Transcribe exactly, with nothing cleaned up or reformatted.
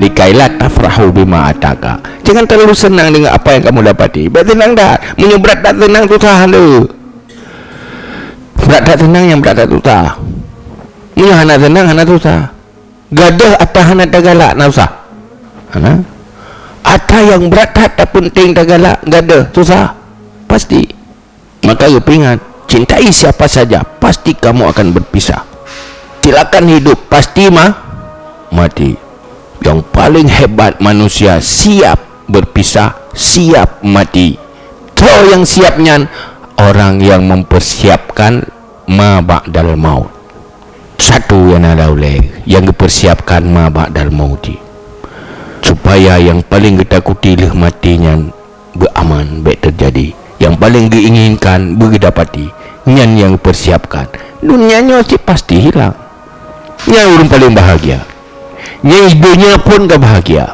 Likai la tafrahu bima ataka. Jangan terlalu senang dengan apa yang kamu dapati. Bèk senang that. Meunyoe brat that senang, susah le. Brat that senang, nyang brat that susah. Meunyoe hana senang, hana susah. Gadôh ata hana tagalak, na susah. Hana. Ata nyang brat that, tapi peunteng tagalak, gadôh, susah. Pasti. Maka geupeuingat, cintai siapa saja, pasti kamu akan berpisah. Silakan hidup, pasti ma-, mati. Yang paling hebat manusia siap berpisah, siap mati. Toh yang siap nyan, orang yang mempersiapkan ma ba'dal maut. Satu nyang na ulèe, yang geupersiapkan ma ba'dal mauti. Supaya yang paling geutakuti lheueh maté nyan beuaman, bèk teujadi. Yang paling geuinginkan, beugeudapati. Nyan nyang geupersiapkan. Dunia nyoe cit pasti hilang. Nyan ureueng paling bahagia. Nyan donya pun ka bahagia.